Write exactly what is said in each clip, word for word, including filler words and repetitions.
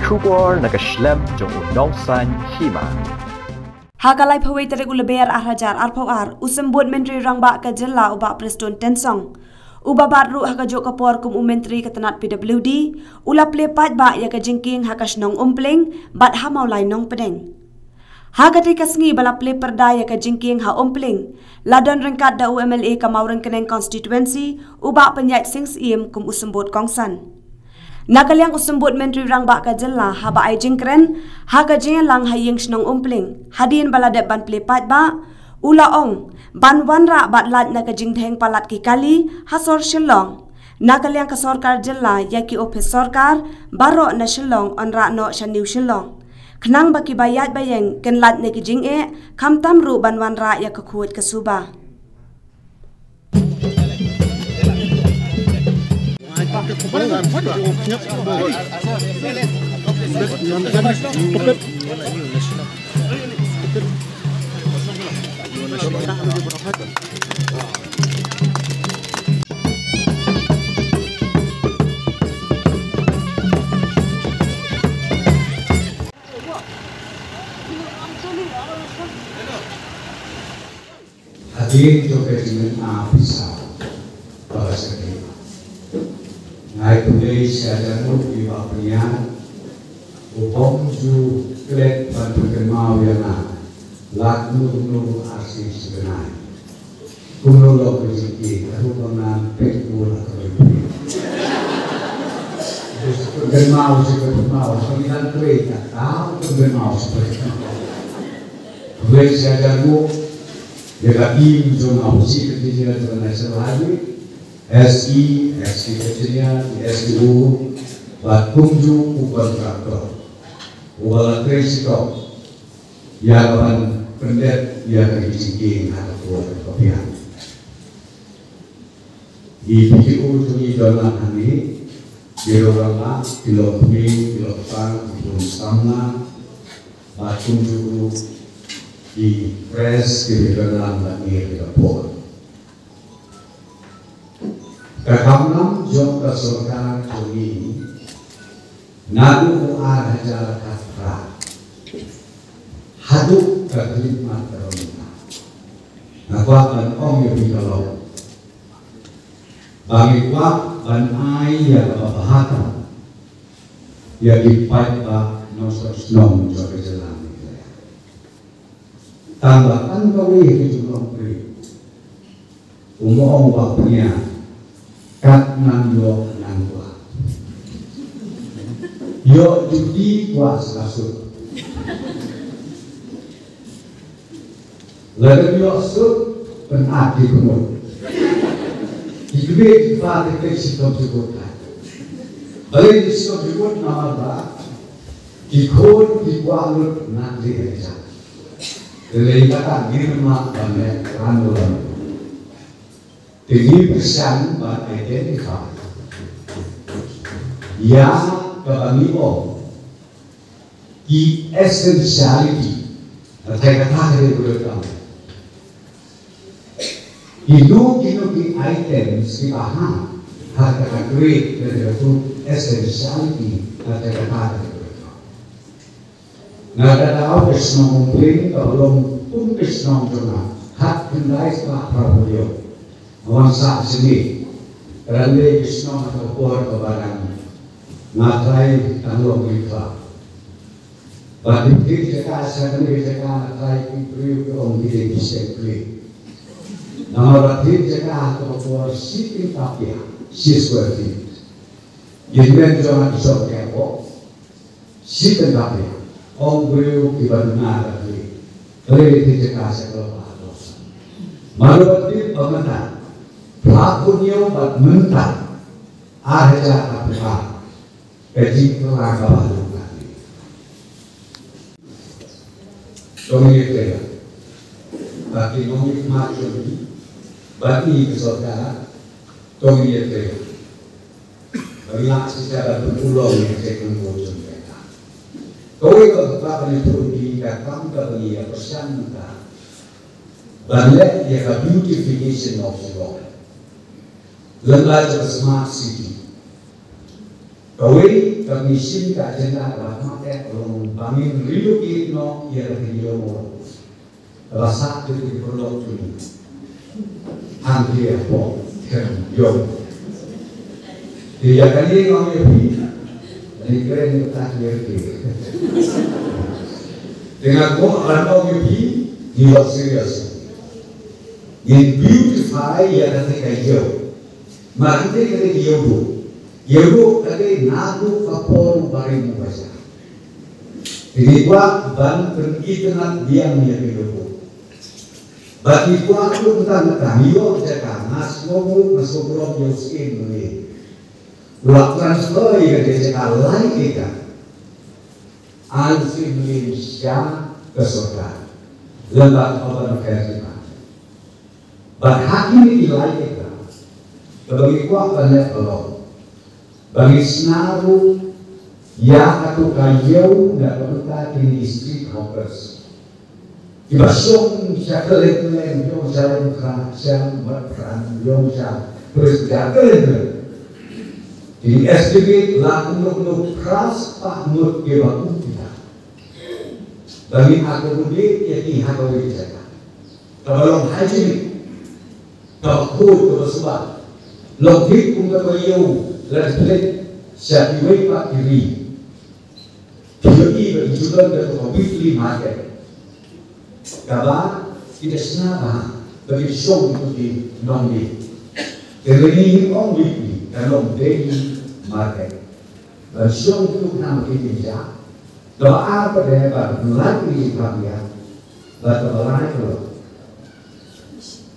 Khubor na ka shlem jong u nongsan hima. Ha ka laiphew wei tarik u Lber ar hajar arphew ar, u Symbud Myntri Rangbah ka Jylla u Bah Prestone Tynsong, uba bat ruh ha kajuh ka por kum u Myntri ka tnat P W D, u la plie paidbah ïa ka jingkieng ha ka shnong Umpling bad ha Mawlai Nongpdeng. Ha katei ka sngi ba la plie pyrda ïa ka jingkieng ha Umpling, la don ryngkat da u M L A ka Mawryngkneng Constituency, u Bah Pynïaid Sing Syiem kum u symbud kongsan. Na ka liang u Symbud Myntri Rangbah ka Jylla haba ai jingkren ha ka jingïalang ha ïing shnong Umpling hadien ba la dep ban plie paidbah, u la ong ban wanrah bad lait na ka jingdheng palat ki kali ha sor Shillong. Na ka liang ka sorkar jylla ïa ki ophis sorkar baroh na Shillong yn rah noh sha New Shillong, khnang ba kiba ïaid ba ïeng kin lait na ki jingeh, khamtam ruh ban wanrah ïa ka khuid ka suba. Hadien jong ka jingïalang pisa ba la sdang, nga ai khublei sha Ïa u Bah Pynïaid, u bym ju klet ban pynkynmaw ïa nga la kumno kumno ar shi shi bnai. Kumno long ka jingkit, ka ruh ba ngan peit kumno la ka long. Pynkynmaw shi pynkynmaw, ka ngi dang trei ka, ka pynkynmaw shi pynkynmaw. Khublei sha Ïa u, ïa ka team jong nga, u Chief Engineer jong ka National Highway, S E, Executive Engineer, S D O, bad kumjuh u contractor uba la trei shitom ïa ka ban pyndep ïa ka jingkieng ha ka por ka biang. Ki video jong ngi don lang hangne, ki rangbah, ki longkmie, ki longkpa, ki khun samla, bad kumjuh ruh ki press kiba don lang bad ngi ha kane ka por. Ka kam lam jong ka sorkar jong ngi naduh u ar hajar khatphra haduh ka khyllipmat ka long mynta. Nga kwah ban ong ïa phi ka long ba ngi kwah ban ai ïa kaba bha tam ïa ki paidbah nongshong shnong jong ka jylla Meghalaya. Tang ba tang kawei ha ki jinglong briew u ong ba pynïaid kat nang ïoh nang kwah. Ïoh juti kwah sa suk. Lada ïoh suk, pynat ki kmut. Ki kmie ki kpa te peit shitom jukut. Balei ki shitom jukut? Namar ba ki khun ki kwah lut na ki ïa ka jaka. Te lei kata ngim lah ban leh ran wan. Te ngi pyrshang ban identify ïa kaba ngi ong ki essentiality. Kata kata ka dei ka dei. Kino kino ki items kiba hap ha ka grade ka dei ka essentiality. Kata kata ka dei ka dei. Nga da daw ka shnong Umpling kaba long kum ka shnong jong nga. Khatkhyndai spah phra phew hynñiew. Nga wan sah shane. Ka dang dei ka shnong ha ka por kaba dang nga trai tang long ri khlad. Ba ki thied jaka sha kane ka jaka nga trai ki briew ki ong ki dei ki seng kli. Namar ba thied jaka ha ka por shi tyngka pia shi square feet. Ïa ki men jong nga ki shong ka bok. Shi tyngka pia. Ong briew kiba duna ka kli. Kli ki jaka sha ka long ba ha ka long. Mano ba tip ba mynta phra phew hynñiew bad mynta ar hajar arphew ar. Ka jingkylla kaba ha long ka kli. To ngin ïa trei. Ba ki nongmihkhmat jong ngi bad ngi ka sorkar, to ngin ïa trei. Ba ngi lah shisha ban pynurlong ïa ka jingkyrkhu jong ngi. Kawei ka bynta ban ïathuh ïa phi ka kam kaba ngi ïa pyrshang mynta ban leh ïa ka beautification of Shillong. Lem bad ka smart city. Kawei ka mission ka agenda kaba khmat eh ka long ba ngin relocate noh ïa ka ïew Mawlong. Kaba sah ki paralok jong ngi hangtei hapoh Kynrad. Te ïa kane nga ong ïa phi, lane kren ïa ka ïa phi. Te nga kwah ban ong ïa phi, ngi long serious. Ngin beautify ïa kata ka ïew. Mar kata ka dei ka ïewduh. Ïewduh ka dei naduh ka por u barim u bajah. Te ngi kwah ban pynitynnad biang ïa ka ïewduh. Bad ngi kwah ruh tang tang ïoh jaka, nga sngew ruh nga sngew burom ïa u syiem Mlien. U la transfer ïa ka jaka lai acre. Ar u syiem Mlien sha ka sorkar. Lem bad Urban Affairs Department. Bad ha kine ki lai acre kaba ngi kwah ban leh ka long ba ngi sna ruh ïa kato ka ïew na ka bynta kine ki street hawkers. Kiba shong sha kylleng kylleng, shong sha Laitumkhrah, sha Motphran, shong sha Pyrshah, kylleng kylleng. Ki estimate la kumno kumno phra spah ngut kiba kum kita. Ba ngin accommodate ïa ki ha kawei ka jaka kaba long hygienic, kaba khuid, kaba suba. Long thik kum kata ka ïew la dep leit sha kiwei pat ki ri. Ki ïohi ba ki ju don kata ka weekly market kaba ki da shna bha, ba ki shong kito ki nongdie. Te lei ngi ong weekly, ka long daily market. Ban shong kito ki nongdie ki ja. Kaba ar pat de ban lait ïa ki phang ïa. Bad kaba lai ka long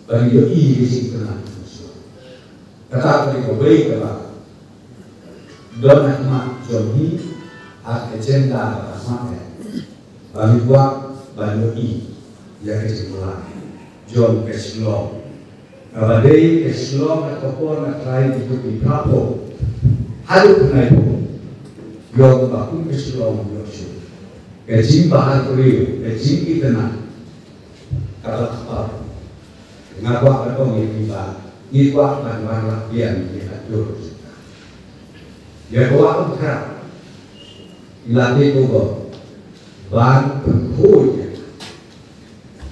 ban ïohi ïa ki jingkyrmen. Kata ka dei kawei kaba don ha khmat jong ngi, ha ka agenda kaba khmat eh. Ba ngi kwah ban ïohi ïa ka jingpyllait jong ka Shillong. Kaba dei ka Shillong ha ka por nga trai ki jong ki phra phew haduh khyndai phew. Ïoh ba kum ka Shillong ïoh shuh. Ka jingbha briew, ka jingitynnad kaba kpa. Nga kwah ban ong ïa phi ba ngi kwah ban wanrah biang ïa ka jingkyrmen. Ïa ka wah u Khraw, la take over ban pynkhuid ïa ka.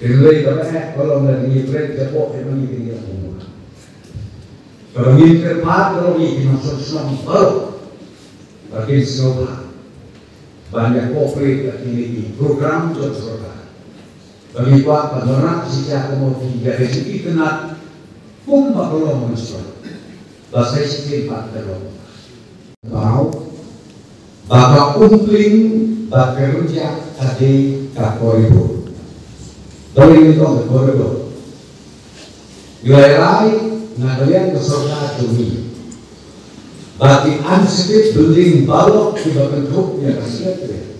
Hynrei kaba eh ka long ba ngi pyrshah jakhlia ïa ngi, ngi ïa ngi. Kaba ngin kyrpad ïa ki nongshong shnong baroh ba kin sngewbha ban ïa cooperate ïa kine ki program jong sorkar. Ba ngi kwah ban wanrah shisha kumno ki ïa ka jingitynnad kumba ka long mynshuwa. Ba sa shisien pat ka long Ba ka Umpling bad ka Rynjah ka dei ka corridor. Balei ngi ong ka corridor? Ngi la rai na ka liang ka sorkar jong ngi ba ki unlisted building baroh kiba kynthup ïa ka Secretariat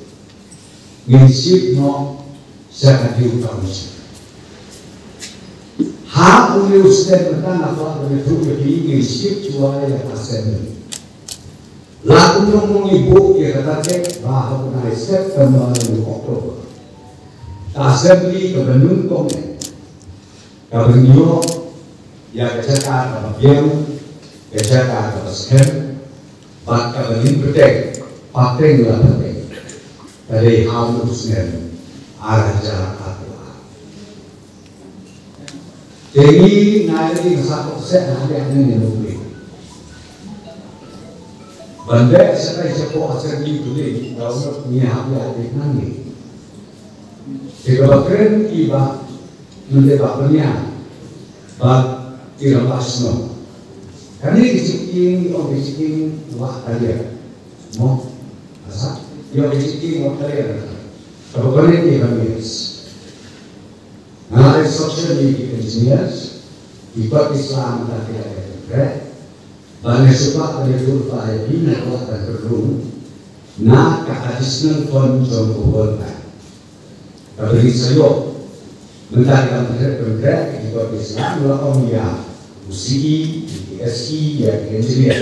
ngin shift noh sha ka Diu Township. Ha une u snem mynta nga kwah ban ïathuh ïa phi, ngin shift shuwa ïa ka Assembly. La kumno kumno ngi buh ïa ka target ba ha u bnai September ne October, ka Assembly kaba nyngkong eh, kaba ngi ïoh ïa ka jaka kaba biang, ka jaka kaba skhem, bad kaba ngin bteng, pateng la pateng, ka dei ha u snem ar hajar arphew ar. Te ngi, nga ïa ngi nga sa tok seh na hynrei ngi ngi ngi ban beh shatai shapoh Assembly today, nga ong ngi hap ïa ngi nang ngi. Te kaba kren ki ba mynta ba pynïaid ba ki rangbah shnong. Kane ki jingkieng, ong ki jingkieng wah talia. Mo, asa, ïa ki jingkieng wah talia. Kaba kane ki ba miss. Nga la instruction ïa ki engineers, ki kot ki sla mynta ki la ïa ki treh. Ba nga shu kwah ban ïathuh ba ïa phi nga kwah ban pynrung na ka additional fund jong ka World Bank. Kaba ngi sa ïoh mynta ki la treh, treh ki kot ki sla, nga la ong ïa u C E, ïa ki S E, ïa ki engineer.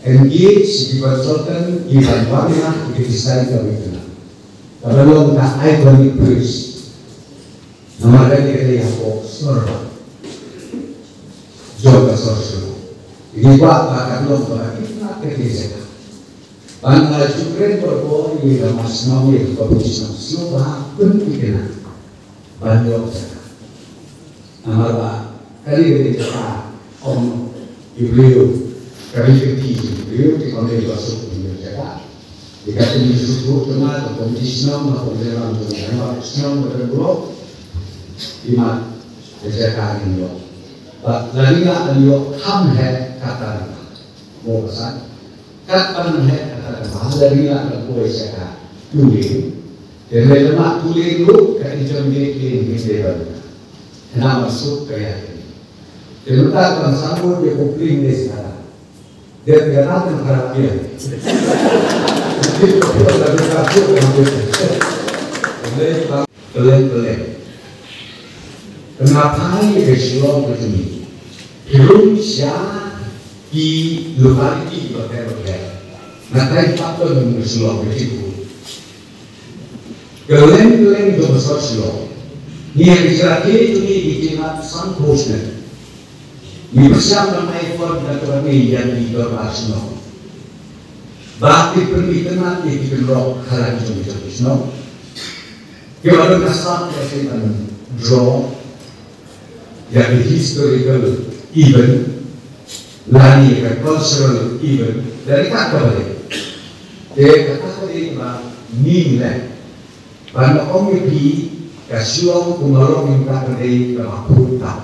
Engage ïa ki consultant, ki ban wanrah ïa ki design kaba itynnad. Kaba long ka iconic bridge. Namar kane ka dei hapoh sor ba jong ka sor Shillong. Ngi kwah ba kan long kaba itynnad ka dei jaka. Ban la ju kren por por ïa ka mas shnong ïa ka committee shnong shuwa ba pynthikna ban ïoh jaka. Namar ba kane ka dei ka jaka ong i briew, ka dei ka ti i briew, te ong dei ba suk i briew jaka. Ïa ka dei ka suk ka ma ka committee shnong, ma ka dei lam jong ka shnong ba dei block. I mat ka jaka ni ïoh. Ba la ni la ïoh kham heh kata ni. Mo ba san. Kat ban heh kata ka ba la ri la ka poi sha ka tu le. Te le ma tu le ru ka i jong de ke ni de ban. Na ma su ka ya. Te ma ta ban sa mo de ko pling de sa. De ka na ta ka ya. Ti ko ko la de ka ko ka de. Le ba Kylleng kylleng. Ka na phai ka Shillong ka jong ngi. Ki rung sha ki locality bapher bapher. Na tai pat ka nong ka Shillong ka jong ngi. Kylleng kylleng jong ka sor Shillong. Ngi ha ka jrah ka jong ngi ki jingïaid san phew snem. Ngi pyrshang ban ai fund na ka ban ngi ïa ki dorbar shnong. Ba ki pynmih tynat ïa ki kynroh ha la ki jong ki jong ki shnong. Ki ba don ka sap ïa ki ban draw ïa ki historical event lane ka cultural event lane ka kaba dei. Te kata ka dei ba ngi leh ban ong ïa phi ka Shillong kumba long ïa kata ka dei kaba phut tam.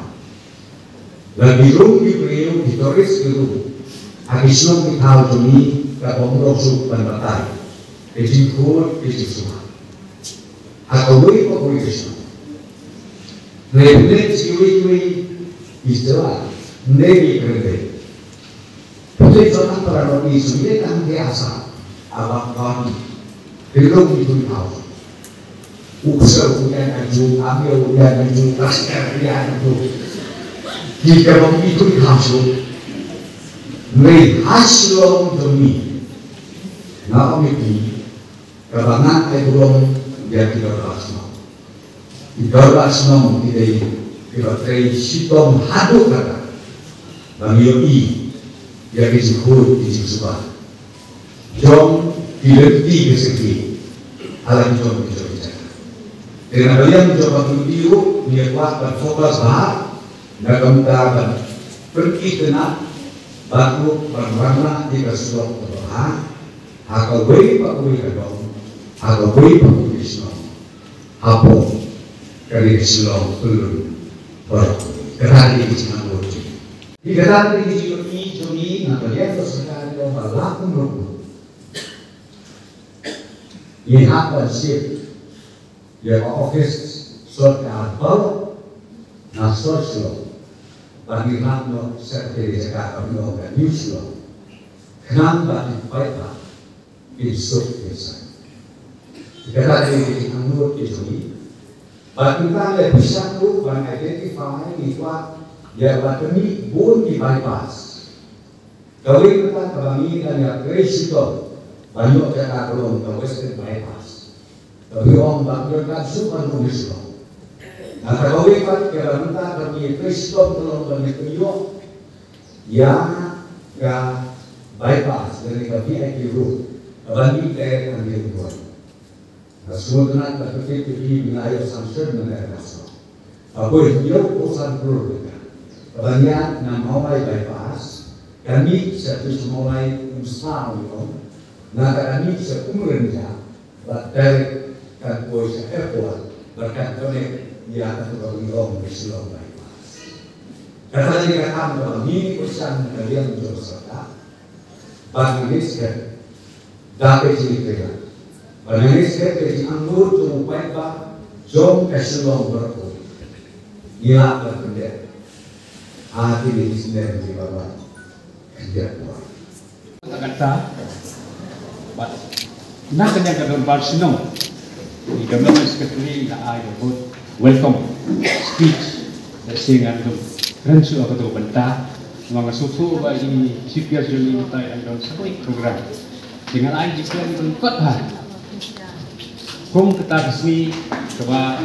La ki rung ki briew ki tourist ki rung ha ki shnong ki thaw jong ngi ka bym long suk ban batai. Ka jingkhuid ka jingsumar ha kawei pa kawei ka shnong. Hynrei hynrei kiwei kiwei ki jylla hynrei ki kren dei. Pynleit jong ka para nongïalam shu ïa ka hangta Assam, a bang bang. Pynlong ïa ki thaw. U Psel u ïa ka ju, Amio u ïa ka ju, Laskar u ïa ka ju. Ki ka bang ïa ki thaw shu. Mei ha Shillong jong ngi. Nga ong ïa ki. Kaba nga ai burom ïa ki dorbar shnong. Ki dorbar shnong ki dei kiba trei shitom haduh katta ban ïohi ïa ki jingkhuid ki jingsuba jong ki lynti ki syngkien ha la ki jong ki jong ki jaka. Te na ka liang jong ka committee ruh ngi kwah ban focus bha na ka bynta ban pynitynnad bad ruh ban wanrah ïa ka surok kaba bha. Ha kawei pa kawei ka dong, ha kawei pa kawei ka shnong, hapoh kane ka Shillong Pyllun baroh. Kata ka dei ka jingangnud jong ngi. Kata ka dei ka jingïohi jong ngi na ka liang ka sorkar jong ka la kum ruh. Ngi hap ban shift ïa ka office sorkar baroh na sor Shillong. Ban ïarap noh secretary jaka ka New Shillong. Khnang ba ki paidbah kin suk kin saiñ. Kata ka dei ka jingangnud ka jong ngi. Bad mynta ngi la pyrshang ruh ban identify, ngi kwah ïa ban pynmih bun ki bypass. Kawei kata kaba ngi dang ïa trei shitom ban ïoh jaka ka long ka Western Bypass. Kaba ngi ong ba ngi dang suk ban long Shillong. Nangta kawei pat kaba mynta kaba ngi trei shitom ka long ban ïa pynïoh ïa ka bypass lane ka V I P road kaba ngi trei hangne Umroi. Nga sngewtynnat ba ka P P P nga ïoh sanction mynta ka shnong. Ka poi hynñiewphew san klur tyngka. Kaba ngi ïa na Mawlai bypass, kan mih sha Mawlai Umsaw ïa ong. Nangta kan mih sha Umrynjah, bad direct kan poi sha airport, bad kan connect ïa kata ka ong ka Shillong bypass. Kata ka dei ka kam kaba ngi pyrshang na ka liang jong ka sorkar. Bad ngi ngeit skhem da ka jingïatreilang, bad ngi ngeit skhem ka jingangnud jong u paidbah jong ka Shillong baroh. Ngi lah ban pyndep ha kine ki snem kiba wan. Khyndiat wan. Kata, bad na ka liang ka dorbar shnong, i Development Secretary la ai ka vote welcome speech. Lehse ngan ym kren shuh ha kato ka bynta, namar nga sngewthuh ba i Chief Guest jong ngi mynta i dang don sa kawei ka program. Te ngan ai jingkren lyngkot bha. Kum kata ka sngi kaba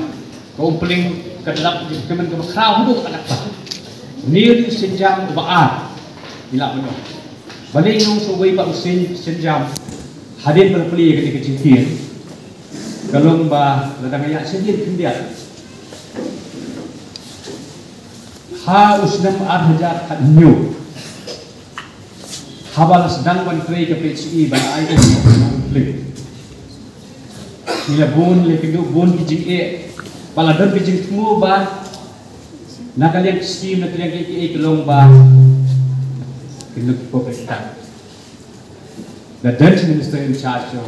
ka Umpling ka dap jingkmen kaba khraw haduh katta katta. Une u sienjam uba ar, ngi lah ban ong. Balei ngi ong sa uwei pat u sien, sienjam? Hadien ba la plie ïa kane ka jingkit, ka long ba la dang ïa shadien khyndiat ha u snem ar hajar khathynñiew, haba la sdang ban trei ka P H E ban ai u plie. Ngi la bun, la kynduh bun ki jingeh, ba la don ki jingthmu ba na ka liang ki skim, na ka liang ki, ki, ki long ba kynduh ki public ta. The then Minister in charge of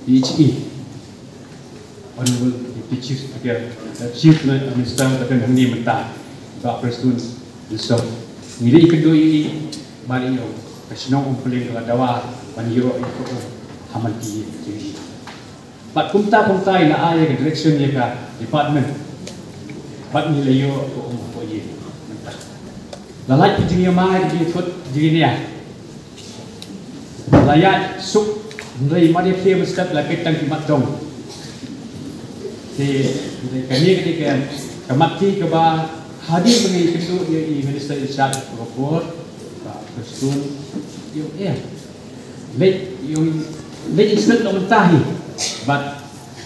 P H E, Honorable Deputy Chief Speaker, the Chief Minister, ka don hangne mynta, Bah Prestone Tynsong. Ngi la ïakynduh ïa i, ba ïa ka shnong Umpling ka la dawa ban ïoh ïa ka um ha man ki ïing. Bad kumta kumta i la ai ïa ka direction ïa ka department. Bad ngi la ïoh ka um hapoh ïing mynta. La lait ki jingïamai, ki jingthut, jingïania. La ïaid suk, hynrei mat ïa ki mynstep la peit tang ki mat dong. Te, te kane ka dei ka, ka mat ti kaba hadien ba ngi kynduh ïa i Minister in charge ka por, Bah Prestone, ïa u em. Leit, ïa u, leit inspect na mynta hi, but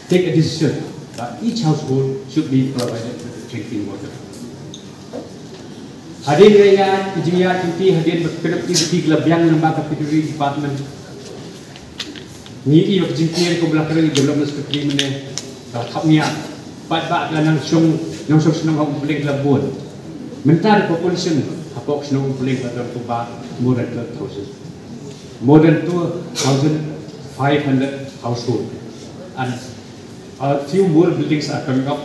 take a decision that each household should be provided with drinking water. Hadien ba ïa ki jingïaid lynti, hadien ba kynduh ki, ki la biang na ka P W D department. Ngi ïoh jingkyrkhu ba la kren development secretary mynne, ba khap nia. Pat ba ka nongshong, nongshong shnong ha Umpling la bun. Mynta the population hapoh shnong Umpling ka dang kumba more than twelve thousand. More than two thousand five hundred household. And a few more buildings are coming up.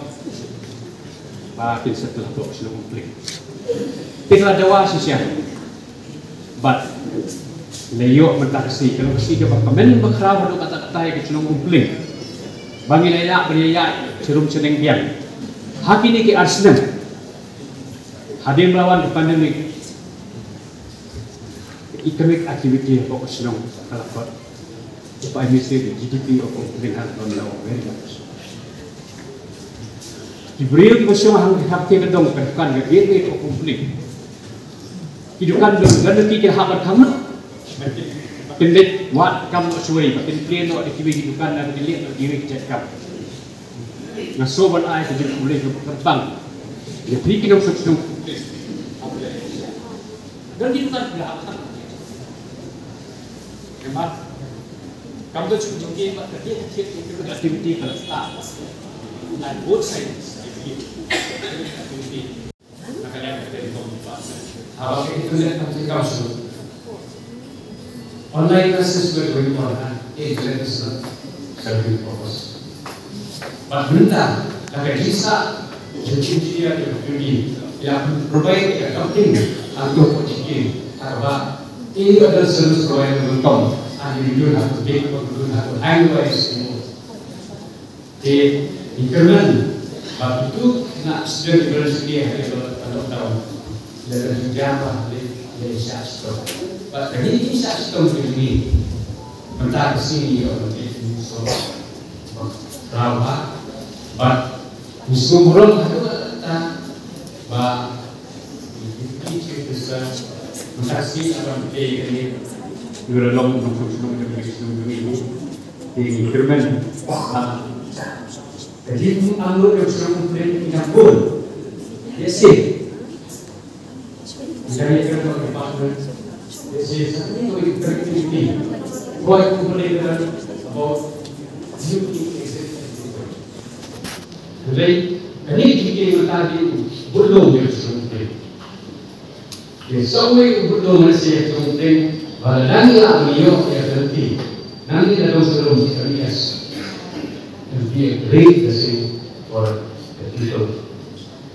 Ba kin settle hapoh shnong Umpling. Te ka la dawa shisha. Bad la ïoh mynta ka sngi, ka long ka sngi kaba kmen ba khraw haduh katta katta ïa ka shnong Umpling. Ba ngi la ïaid, ba ngi la ïaid sharum shaneng biang. Ha kine ki ar snem, hadien ba la wan ka pandemic, economic activity hapoh ka shnong ka la khot. If I may say, the G D P of Umpling has gone down very much. Ki briew kiba shong hangtei ka dong, ka dukan, ka gateway of Umpling. Ki dukan dong, don ki, ki hap ban khang. Kin leit wad kam noh shuwei, ba kin plie noh da kiwei ki dukan, ba kin leit noh da kiwei ki jait kam. Nga sngewbha ban ai ka jingkhublei kaba kyrpang ïa phi ki nongshong shnong. Don ki dukan ki la hap khang. Namar kam don shuh jingkit, bad ka dei ka thied ka activity ka la start. On both sides, I believe. Activity. Haba ka internet kam, kam shuh, online classes were going on, and internet is not serving purpose. Bad mynta, da ka jingshah jingkyrkhu ïa ka community, ïa provide ïa ka dumping hangto ha Jingkieng, ha kaba any other service provider will come and you don't have to pay or you don't have to hang by a single. Te ngi kyrmen ba kito ki na student university ha ka lockdown, lada jingïa ba leh, leh shah shitom. Bad ka dei ka jingshah shitom ka jong ngi. Mynta ka sngi ïoh ban peit ngi sngewbha, bad ngi sngewburom haduh katta ba ngi peit ki Khristan. Mynta ka sngi haba ngi peit kane, ngi la long nongshong shnong jong ngi, shnong jong ngi. Te ngi kyrmen ba ka jingangnud jong shnong Umpling ki dang bun. Let's say, Let's say, something we can communicate. Why complain about duty executive? Hynrei kane ka jingkyrmen ka dei u budlong ïa u shnong Umpling. Te sa uwei u budlong ïa u shnong Umpling, ba lada ngi lah ban ïoh ïa ka lynti, nangne na Dong Shalom, yes, it will be a great blessing for the people.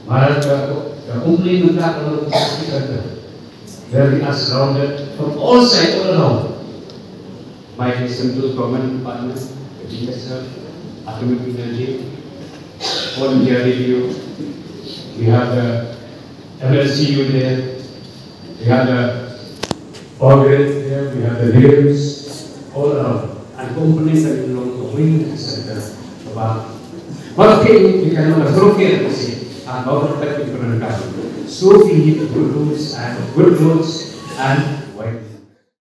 Maharashtra, ka Umpling mynta ka long ka city center, where we are surrounded from all sides, all around, by the central government department, the G S F, Atomic Energy, All India Radio. We have the M L C U there. We have the Power grid here, we have the rims all around. And components are in long wing center. Ba, ba ke ni kan na broke kasi. And ba ke ni kan. So we need good roads and good roads and